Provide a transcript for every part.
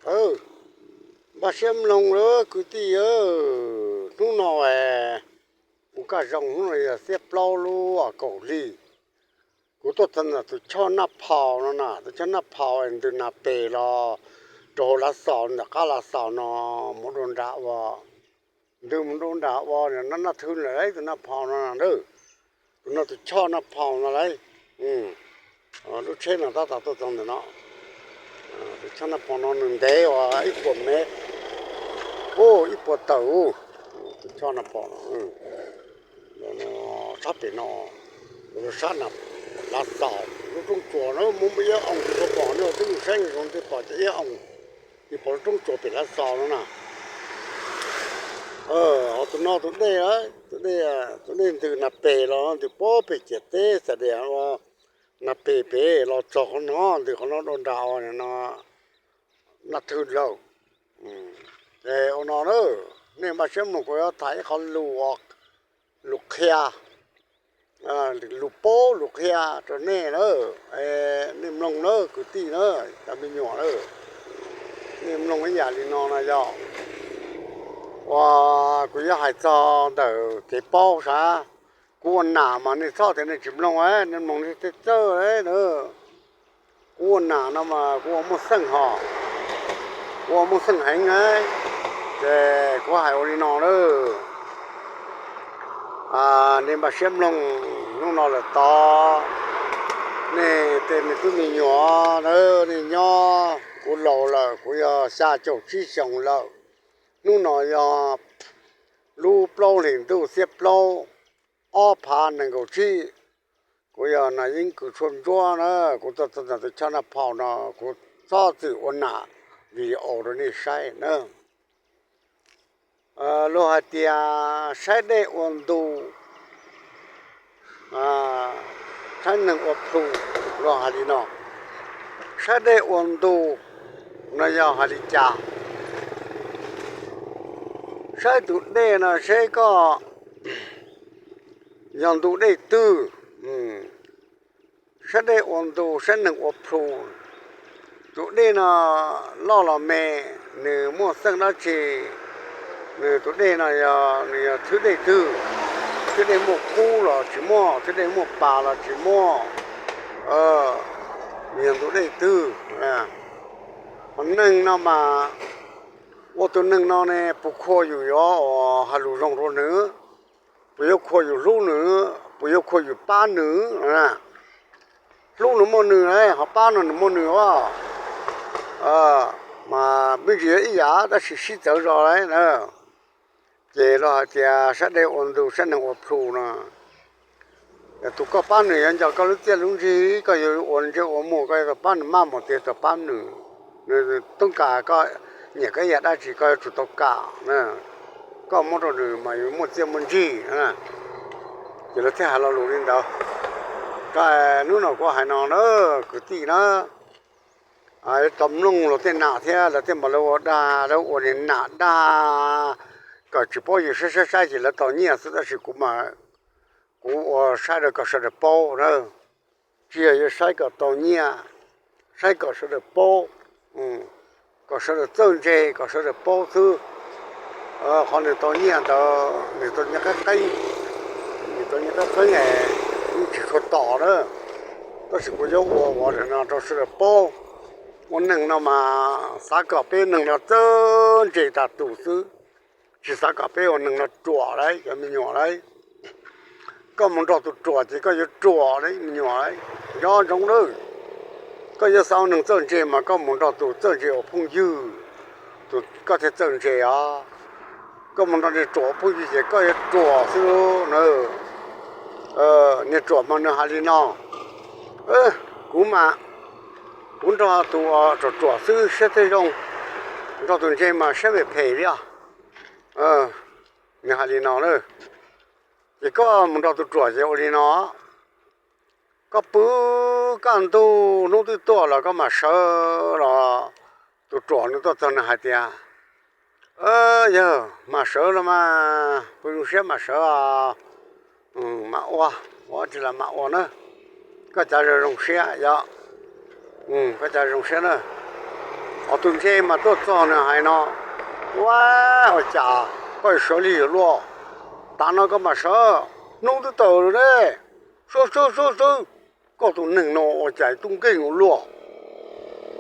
Npaj siab mloog lawm kwv tij, hnub no es kuv kaj zoo, hnub no yog xiab plaub lub kaum hli. Kuv tuaj txog ntawm tus choj naj phau no na, tus choj naj phau ntws nas pes los rau hauv Lav Xaus, ntawm qab Lav Xaus no mus dua nram ua, ntws mus dua nram ua no, Naj Thwj lawm tus naj phau no na. Tus no tus choj naj phau no lauj. Lub tsheb no tab tom tuaj txog ntawm no. Tus choj naj phau no nws ntev ua ib puas mev, ib puas tawm. Tus choj naj phau no tshab pem no, sab na, Lav Xaus lub roob tsuas na, muaj muaj ib oos tsis tau pom no, twb mus saib zoo twb pom ces ib oos, ib pom lub roob tsuas pem Lav Xaus no na. Ho tus no tus dej, tus dej, tus dej ntws nas pes los ntws puag pem ciam teb Xais Dias, nas pes pem los txog qhov no, ntws qhov no dua nram no, Naj Thwj lawm. Es ua no na, nej npaj siab mloog, kuv yuav tham ib qho lus, lus qhia, lus paub lus qhia rau nej na. Nej mloog na kwv tij na, cov me nyuam na, nej mloog ib yam li no no yog uas kuv yuav hais txog ntawm kev paub sav. Kuv ua nam mas nej txhob tias nej tsis mloog, nej mloog nej thiaj txawj na. Kuv ua nam no mas kuv ua muaj xeej hos, kuv ua muaj xeej heev, ces kuv hais ua li no na. Nej npaj siab mloog, hnub no lawm tod, nej tej me tub me nyuam na, nej nyob, kuv laus lawm, kuv yog xya caum tsib xyoos lawm. Hnub no yog lub plaub hlis ntuj xiab plaub, ob phav nees nkaum tsib. Kuv yog Nas Yeeb Kws Tshuaj Ntsuab na, kuv tuaj txog ntawm tus choj naj phau no, kuv txhob txwm ua nam video rau nej saib na. Luag hais tias saib dej ua ntu, saib neeg ua plhu, luag hais li no. Saib dej ua ntu no yog hais li cas? Saib tus dej no seb koj yog ntu dej twg. Saib dej ua ntu, saib neeg ua plhu. Tus dej no loj los me, nws muaj xeej dab tsi? Nws tus dej no yog, nws yog thwj dej twg? Thwj dej muaj kub los tsis muaj, thwj dej muaj pas los tsis muaj, nws yog ntu dej twg? Ho neeg no mas, ua tus neeg no ne puas khuam yus yuav hais lus zoo rau nws? Puas yuav khuam yus hlub nws? Puas yuav khuam yus pab nws? Hlub nws muaj nws, ho pab no nws muaj nws os. Mas me ntsis yuav ib yam tab sis sib txawv zog lawm na. Ces luag hais tias saib dej ua ntu, saib neeg ua plhu no. Tus koj pab nws yuav nco koj lub txiaj lub ntsig, koj yuav ua ntsej ua muag, koj yuav tau pab nws maj mus tias tau pab nws. Nws toob kas koj, nyiam koj ib yam dab tsi koj yuav tsum tau kam. Koj muab rau nws mas yuav muaj txiaj muaj ntsig. Ces lawv thiaj hais lo lus li ntawd. Hnub no kuv hais no na, kwv tij na, tau mloog luag tej nam thiab lawv tej npam lawv ua dag, lawv ua niag nam dag kom tsis paub, yus saib saib saib ces lawv tau nyiaj xwb, tab sis kuv mas kuv ua saib rau kom sawv daws paub na. Tsis yog yuav saib kom tau nyiaj, saib kom sawv daws paub, kom sawv daws txawj ntse, kom sawv daws paub xwb. Qhov nws tau nyiaj ntawd nws tau nyiaj qeeb qeeb, nws tau nyiaj qeeb qeeb es kuv tsis tshua tom na. Tab sis kuv yuav ua ua no rau sawv daws paub. Ua neeg no mas xav kom peb neeg no txawj ntse tas tus xwb, tsis xav kom peb ua neeg no ruam lauj cov me nyuam lauj. Koj mus nrog tus ruam ces koj yuav ruam lauj me nyuam lauj. Nco ntsoov lawm, koj yuav xav ua neeg txawj ntse mas koj mus nrog tus txawj ntse ua phooj ywg, tus koj thiaj txawj ntse os. Koj mus nrog niag ruam ua phooj ywg ces koj yuav ruam xwb na. Niag ruam mas nws hais li no, kuv mas, kuv nrog tus ruam ruam xwb siab thiaj zoo, nrog tus ntse mas siab phem phem li os. Nws hais li no na. Ces koj mus nrog tus ruam ces ua li no, koj pw kaj ntug hnub twb tuaj los koj mam sawv los. Tus ruam nws tuaj txog nws hais tias, yawg, mam sawv los mas, pw zoo siab mam sawv os. Mam ua, ua tsis los mam ua na. Koj cav zoo zoo siab yog, koj cav zoo siab na. Ho tus ntse mas tuaj txog nws hais no, ua, ua cas koj sawv lig luaj, tav no koj mam sawv, hnub twb tawm lawm ne, sawv sawv sawv sawv, koj tus neeg no ua cas tub nkeeg ua luaj.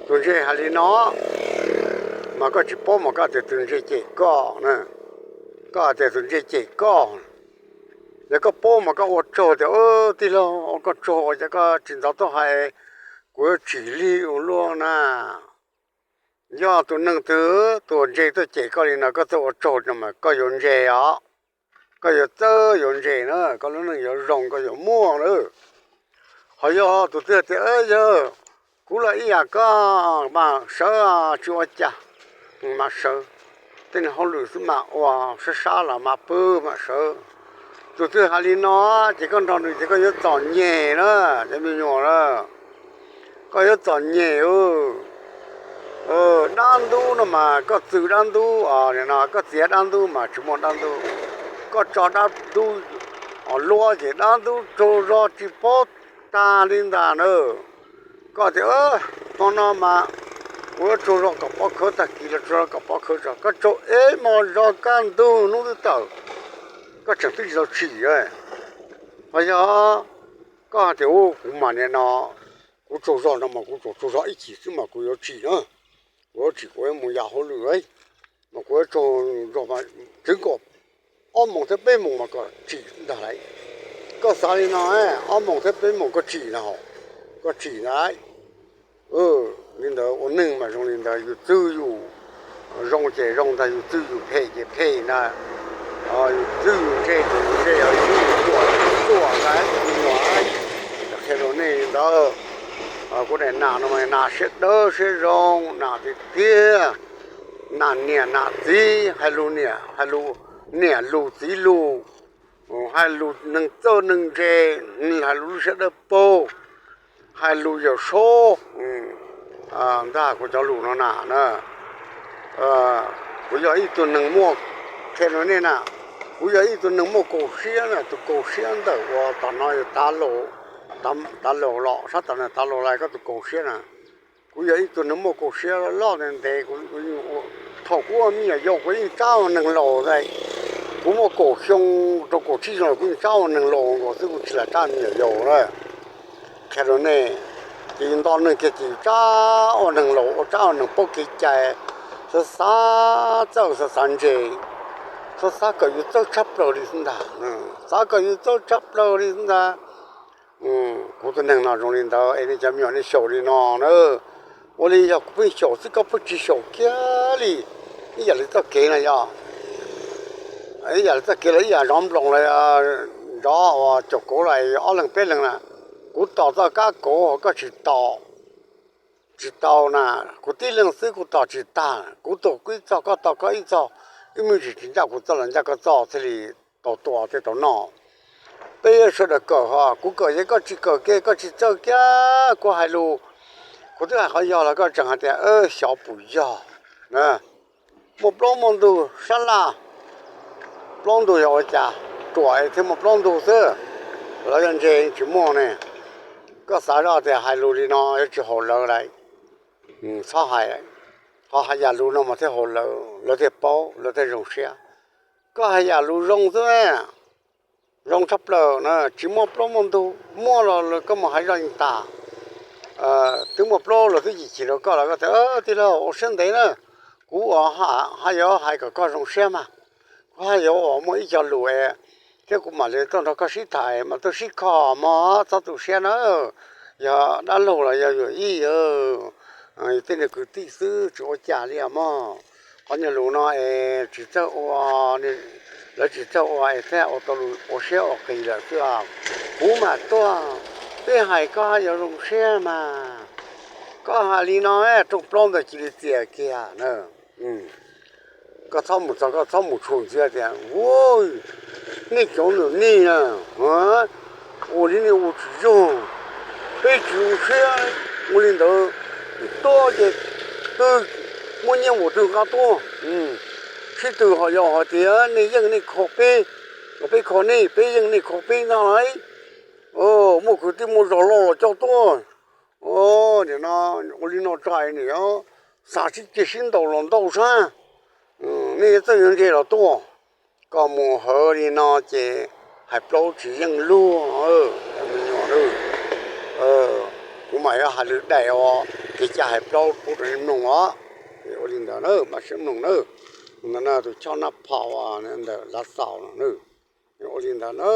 Tus ntse hais li no, mas koj tsis paub mas koj tias tus ntse cem koj, koj tias tus ntse cem koj. Yog koj paub mas koj ua tsaug tias, tij laug, koj tsaug ua cas koj tsis ntov tuaj hais, kuv yuav tsim lig ua luaj na. Yog tus neeg twg tus ntse tuaj cem koj li no koj txawj ua tsaug no mas koj yuav ntse os, koj yuav txawj yuav ntse na, koj lub neej yuav zoo koj yuav muaj lawm. Ho yog tus twg tias, yog kuv los ib yam koj mas sawv tsis ua cas, mas sawv, tej hauj lwm xwb mas ua, sab sab los mas pw mas sawv. Tus twg hais li no ces koj nrog nws ces koj yuav txom nyem na, cov me nyuam na, koj yuav txom nyem. Dab ntub no mas koj txwv dab ntub, koj txiav dab ntub mas tsis muaj dab ntub, koj tso dab ntub luaj ces dab ntub tsaug zog tsis paub tag li ntag na. Koj tias, hmo no mas kuv yuav tsaug zog kom pov khawv, tag kis los tsaug zog kom pov khawv tso, koj tsaug ib hmo zog kaj ntug hnub twb tawm, koj tseem twb tsis tau tsim. Ho yog koj hais tias, kuv mas nim no kuv tsaug zog no mas kuv tsuas tsaug zog ib chim xwb mas kuv yuav tsim na, kuv yuav tsim kuv yuav mus yam hauj lwm, mas kuv yuav tsaug zog, tseev kom ob moos thiab peb moos mas kom tsim ntag lauj. Koj xav li no, ob moos thiab peb moos koj tsim na, koj tsim ntag. Li ntawd ua neeg mas zoo li ntawd, yus txwv yus zoo ces zoo ntag, yus txwv yus phem ces phem ntag. Yus txwv yus ntse ces ntse, yus txwv yus ruam ces ruam ntag. Qhia rau nej li ntawd, kuv daim nam no mas nam siab dawb siab zoo, nam tiag tiag, nam niam nam txiv, hais lus niam, hais lus niam lus txiv lus, hais lus neeg txawj neeg ntse, hais lus lub siab dawb paug, hais lus yawm saub ntag. Kuv cov lus no na, kuv yog ib tug neeg muaj, qhia rau nej na, kuv yog ib tug neeg muaj kaus siab na, tus kaus siab ntawm uas tom no yog tav laus los, sab tom no tav laus los koj tus kaus siab na. Kuv yog ib tug neeg muaj kaus siab loj ntev ntev, thaum kuv ua me nyuam yaus kuv yeej tsab ua neeg laus ntag. Kuv muaj kaum xyoo rau kaum tsib xyoo los kuv yeej tsab ua neeg laus nkaus xwb, kuv tsis lam tsab me nyuam yaus na. Qhia rau nej, ces yus nto neeg kiag ces yus tsab ua neeg laus, ua tsab ua neeg paub kev cai, xav xav txawj xav xav ntse, xav xav kom yus txawj tshaj plaws li xwb ntag, xav kom yus txawj tshaj plaws li xwb ntag. Kuv tus neeg no zoo li ntawd es nej cov me nyuam nej xyaum li no na. Ua li yog kuv pheej xyaum xwb, koj pheej tsis xyaum kiag li. Ib yam li txoj kev no yog, ib yam li txoj kev los ib yam zov nploos los, zov uas caum kauv los ob leeg peb leeg na. Kuv tos txoj kab kauv koj tsis tos, tsis tau na. Kuv tib leeg xwb kuv tos tsis tag, kuv tos kuv ib txoj, koj tos koj ib txoj, ib me ntsis tsis ncaj kuv txoj los ncaj koj txoj thiaj li tau tua thiaj tau noj. Peb sawv daws kawm ho, kuv kawm ces koj tsis kawm kiag, koj tsis txawj kiag. Kuv hais lus, kuv twb hais qhov yog los koj tseem hais tias xyov puas yog. Muaj plaub muaj ntug sab laj, plaub ntug yog ua cas, ruam thiaj muaj plaub ntug xwb, lawv yog ntse tsis muaj ne. Koj xav zoj tias hais lus li no yuav tsis haum lawv lauj. Txhob hais, ho hais yam lus no mas thiaj haum lawv, lawv thiaj paub, lawv thiaj zoo siab. Koj hais yam lus zoo xwb, zoo tshaj plaws na, tsis muaj plaub muaj ntug, muaj los koj mus hais zoj yeej tas. Twb muaj plaub los twb yim chim rau koj los koj tias, tij laug ua siab ntev na, kuv haj yuav hais kom koj zoo siab mas, kuv haj yuav muaj ib co lus thiab kuv mam li tuaj nrog koj sib tham mas tuaj sib kho mog, txhob tu siab na. Yog dab laug los yog yawm yij, tej niag kwv tij xwb tsis ua cas li os mog. Qhov niag lus no es tsis txawj ua, lawv tsis txawj ua es thiaj ua tau lus ua siab ua qis lawm xwb os. Kuv mam tuaj, peb hais koj yuav zoo siab mas. Koj hais li no rooj plaub ntawd cia li txias kiag na. Koj txhob mus txog, koj txhob mus tshum ntxiv tias, nej cov ntawm nej na, ua li nej ua tsis yog, peb tsis zoo siab. Ua li ntawd, tuaj ces twb muaj nyiaj mus twg nqa tuaj. Sib tw ho yog hais tias nej yeej nej kho peb, peb kho nej, peb yeej nej kho peb ntag lauj. Muaj kwv tij muaj zog loj los coj tuaj. Nim no ua li no tso nim no Xav sib ceg sib ntaus los ntaus sab, nej txawj yuav ntse los tuaj. Koj mus hawv li no ces hais plaub tsis yeej luag. Me nyuam, kuv mam yuav hais lwm daim os, kev cai hais plaub pub rau nej mloog os. Ua li ntawd na, mam sib mloog na. Ntawd na tus Choj Nab Phau ntawm Lav Xaus no na. Ua li ntawd na.